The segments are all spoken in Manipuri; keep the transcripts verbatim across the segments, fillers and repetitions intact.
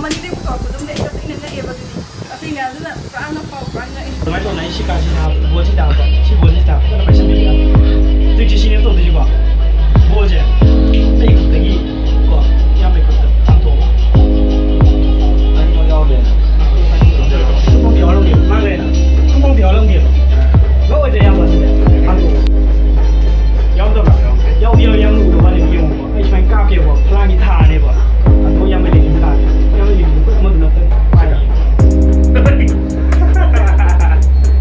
ꯃꯅꯤꯡꯗꯩ ꯄꯨꯊꯣꯔꯛꯄꯗꯨꯝꯗꯤ ꯑꯩ ꯇꯁꯦꯡꯅ ꯉꯛꯑꯦꯕ ꯑꯗꯨꯗꯤ꯫ ꯇꯁꯦꯡꯅ ꯑꯗꯨꯅ ꯄꯨꯔꯥ ꯉꯛꯄ, ꯄꯨꯔꯥ ꯉꯛꯑꯦ꯫ ꯑꯗꯨꯃꯥꯏꯅ ꯇꯧꯅ ꯑꯩ ꯁꯤ ꯀꯥꯁꯤ ꯅꯥꯕ ꯕꯣꯜꯁꯤ ꯇꯥꯕ, ꯁꯤ ꯕꯣꯜꯁꯤ ꯇꯥꯕ ꯐꯖꯅ ꯄꯩꯁꯟꯕꯤꯕ ꯌꯥꯕ꯫ ꯍꯧꯖꯤꯛꯁꯤ ꯁꯤꯅꯦꯕ ꯇꯧꯗꯣꯏꯁꯤꯀꯣ꯫ ꯕꯣꯜꯁꯦ ꯑꯩ ꯈꯨꯠꯇꯒꯤ ꯀꯣ, ꯏꯌꯥꯝꯕꯩ ꯈꯨꯠꯇ ꯍꯥꯞꯇꯣꯛꯑꯣ꯫ ꯑꯅꯤꯃꯛ ꯌꯥꯎꯗꯦꯅ꯫ ꯈꯨꯠꯐꯥꯎꯗꯤ ꯌꯥꯎꯍꯜꯂꯝꯒꯦ꯫ ꯃꯥ ꯂꯩꯔꯦꯅ꯫ ꯈꯨꯠꯐꯥꯎꯗꯤ ꯌꯥꯎꯍꯜꯂꯝꯒꯦꯕ꯫ ꯂꯣꯏꯗ꯭ꯔꯦ ꯏꯌꯥꯝꯕ ꯑꯗꯨꯗꯤ꯫ ꯍꯥꯞꯇꯣꯛꯑꯣ꯫ ꯌꯥꯎꯗꯕ꯭ꯔꯥ? ꯌꯥꯎꯗꯤ ꯌꯥꯎꯏ, ꯏꯌꯥꯝꯕ ꯎꯗꯕ ꯋꯥꯅꯦꯕ, ꯌꯦꯡꯉꯣꯀꯣ꯫ ꯑꯩ ꯁꯨꯃꯥꯏꯅ ꯀꯥꯞꯀꯦꯕꯀꯣ꯫ ꯐꯂꯥꯡꯒꯤ ꯊꯥꯔꯅꯦꯕ꯫ ꯑꯗꯣ ꯏꯌꯥꯝꯕ ꯂꯩꯔꯤ ꯊꯥꯔꯅꯤ꯫ ꯏꯌꯥꯝꯕ ꯂꯩꯔꯤ ꯈꯨꯠ ꯑꯃꯗꯨꯅ ꯑꯝꯇ ꯄꯥꯏꯔꯣ꯫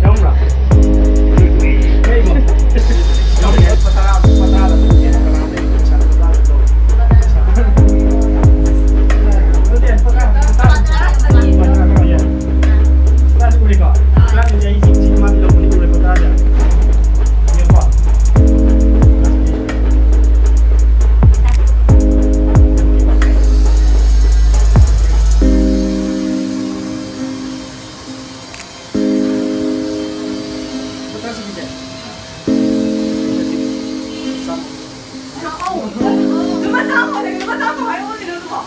ꯌꯥꯎꯔꯝꯕ꯭ꯔꯥ? ꯂꯩꯕ꯭ꯔꯣ? ꯌꯥꯎꯔꯝꯃꯦ꯫ ꯂꯨꯄꯥ ꯇꯔꯥ, ꯂꯨꯄꯥ ꯇꯔꯥꯗ ꯑꯗꯨꯝ ꯌꯦꯡꯉꯣ, ꯀꯅꯥꯗ ꯂꯩꯕ ꯄꯩꯁꯥ ꯂꯨꯄꯥ ꯇꯔꯥꯗ ꯂꯧꯔꯦ꯫ ꯅꯠꯇꯦ, ꯂꯨꯄꯥ ꯇꯔꯥ, ꯂꯨꯄꯥ ꯇꯔꯥ, ꯂꯨꯄꯥ ꯇꯔꯥ, ꯂꯨꯄꯥ ꯇꯔꯥ, ꯂꯨꯄꯥ ꯇꯔꯥ꯫ ꯇꯔꯥꯗꯤ ꯎꯔꯦꯀꯣ? ꯇꯔꯥꯗꯨꯗꯤ ꯑꯩ ꯁꯤ, ꯁꯤ ꯃꯥꯗꯤ ꯂꯧꯕꯅꯤ, ꯎꯔꯦꯀꯣ? ꯇꯔꯥꯁꯦ꯫ ꯌꯦꯡꯉꯨꯀꯣ꯫ ꯂꯨꯄꯥ ꯇꯔꯥ ꯆꯠꯄꯤꯁꯦ꯫ ꯆꯥꯝꯃ꯫ ꯂꯨꯄꯥ ꯆꯥꯝꯃ ꯍꯥꯏꯔꯛꯑꯣꯅꯦ, ꯂꯨꯄꯥ ꯆꯥꯝꯃ ꯍꯥꯏꯔꯛꯑꯣꯅꯦ, ꯑꯗꯨꯕꯣ꯫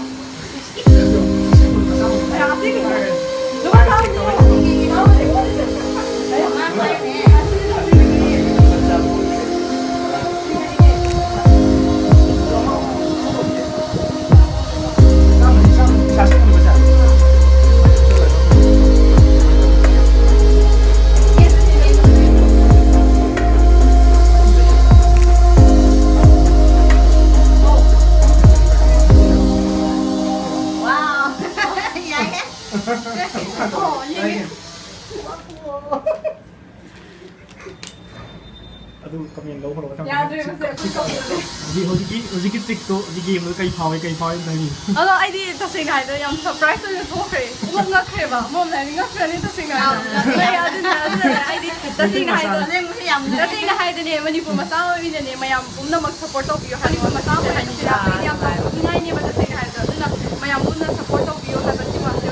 ꯑꯗꯨ ꯀꯃꯦꯟ ꯂꯧꯈ꯭ꯔꯣ, ꯃꯊꯪ꯫ ꯌꯥꯗ꯭ꯔꯦ, ꯃꯁꯤ ꯑꯩꯈꯣꯏ ꯇꯧꯗ꯭ꯔꯦ꯫ ꯍꯧꯖꯤꯛ, ꯍꯧꯖꯤꯛꯀꯤ, ꯍꯧꯖꯤꯛꯀꯤ ꯇ꯭ꯔꯤꯛꯇꯣ ꯍꯧꯖꯤꯛ ꯌꯦꯡꯕꯗ ꯀꯩ ꯐꯥꯎꯏ, ꯀꯩ ꯐꯥꯎꯏ ꯑꯝꯇ ꯍꯥꯏꯕꯤꯌꯨ꯫ ꯑꯗꯣ ꯑꯩꯗꯤ ꯇꯁꯦꯡꯅ ꯍꯥꯏꯔꯗꯤ ꯌꯥꯝ ꯁꯔꯄ꯭ꯔꯥꯏꯁ ꯑꯣꯏꯅ ꯊꯣꯛꯈ꯭ꯔꯦ꯫ ꯄꯨꯡꯉꯛ ꯉꯛꯈ꯭ꯔꯦꯕ꯫ ꯑꯃꯔꯣꯝꯗ ꯍꯥꯏꯔꯗꯤ ꯉꯛꯈ꯭ꯔꯅꯤ ꯇꯁꯦꯡꯅ ꯍꯥꯏꯔꯗꯤ꯫ ꯑꯥ, ꯉꯛꯈ꯭ꯔꯦ꯫ ꯑꯗꯨꯅ, ꯑꯗꯨꯅꯅꯦ ꯑꯩꯗꯤ ꯇꯁꯦꯡꯅ ꯍꯥꯏꯔꯗꯤ, ꯑꯁꯦꯡꯕꯁꯨ ꯌꯥꯝ ꯉꯛꯑꯦ꯫ ꯇꯁꯦꯡꯅ ꯍꯥꯏꯔꯗꯤꯅꯦ, ꯃꯅꯤꯄꯨꯔ ꯃꯆꯥ ꯑꯣꯏꯅꯅꯦ, ꯃꯌꯥꯝ ꯄꯨꯝꯅꯃꯛ ꯁꯞꯄꯣꯔꯠ ꯇꯧꯕꯤꯌꯨ ꯍꯥꯏꯕ ꯃꯅꯤꯄꯨꯔ ꯃꯆꯥ ꯋꯥꯍꯩꯁꯦ ꯑꯣꯏꯅ ꯍꯥꯏꯅꯤꯡꯉꯤ꯫ ꯇꯁꯦꯡꯅ ꯑꯩꯈꯣꯏꯗꯤ ꯌꯥꯝ ꯆꯥꯎꯊꯣꯛꯅꯤꯡꯉꯥꯏꯅꯦꯕ ꯇꯁꯦꯡꯅ ꯍꯥꯏꯔꯗꯤ꯫ ꯑꯗꯨꯅ ꯃꯌꯥꯝ ꯄꯨꯟꯅ ꯁꯞꯄꯣꯔꯠ ꯇꯧꯕꯤꯌꯨ ꯍꯥꯏꯕ ꯁꯤꯃꯁꯦ